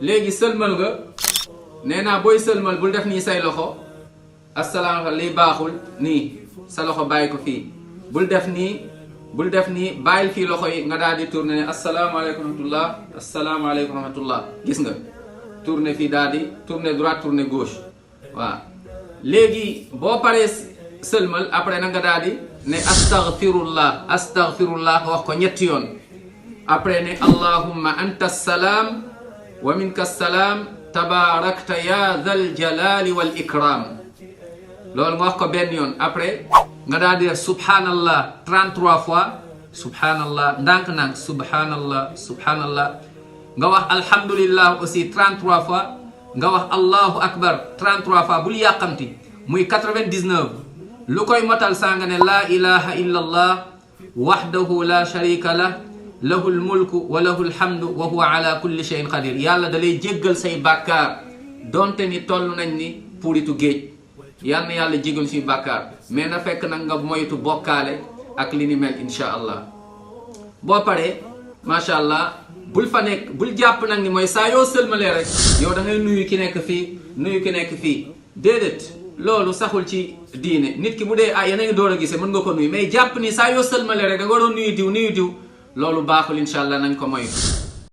léegi sëlmal nga nee naa booy sëlmal bul def nii say loxo asalaamaaleykum lii baaxul nii sa loxo bàyyi ko fii bul def nii bàyyil fii loxo yi nga daal di tourné ne asalaamaaleykum rahmatullah asalaamaaleykum rahmatullah gis nga tourné fii daal di tourné droite tourné gauche waaw léegi boo paree sëlmal après na nga daal di ne astaghfirullah wax ko ñetti yoon après ne allahumma anta salaam wa minka salaam tabaarakta ya dhal jalali wal ikram loolu nga wax ko benn yoon après nga daal di def subhanallah 33 fois subhanallah ndànk-ndànk subhanallah nga wax alhamdulillah aussi 33 fois nga wax allahu akbar 33 fois bul yàqamti muy 99 lu koy motal saa nga ne laa ilaha illa allah wahdahu la sharika lah lahul mulku wa lahul hamdu wa huwa ala kulli shay'in qadir yàlla da lay jéggal say bàkkaar donte ni toll nañ ni puuritu géej yal na yàlla jéggal suñu bàkkaar mais na fekk nag nga moytu bokkaale ak li ni mel insha allah boo paree macha allah bul fa nekk bul jàpp nag ni mooy saa yoo sëlmalee rek yow da ngay nuyu ki nekk fii nuyu ki nekk fii déedéet loolu saxul ci diine nit ki bu dee yéen a ngi door a gisee mën nga ko nuyu mais jàpp ni saa yoo sëlmalee rek da nga waroon nuyu diw loolu baaxul insha allah nañ ko moytu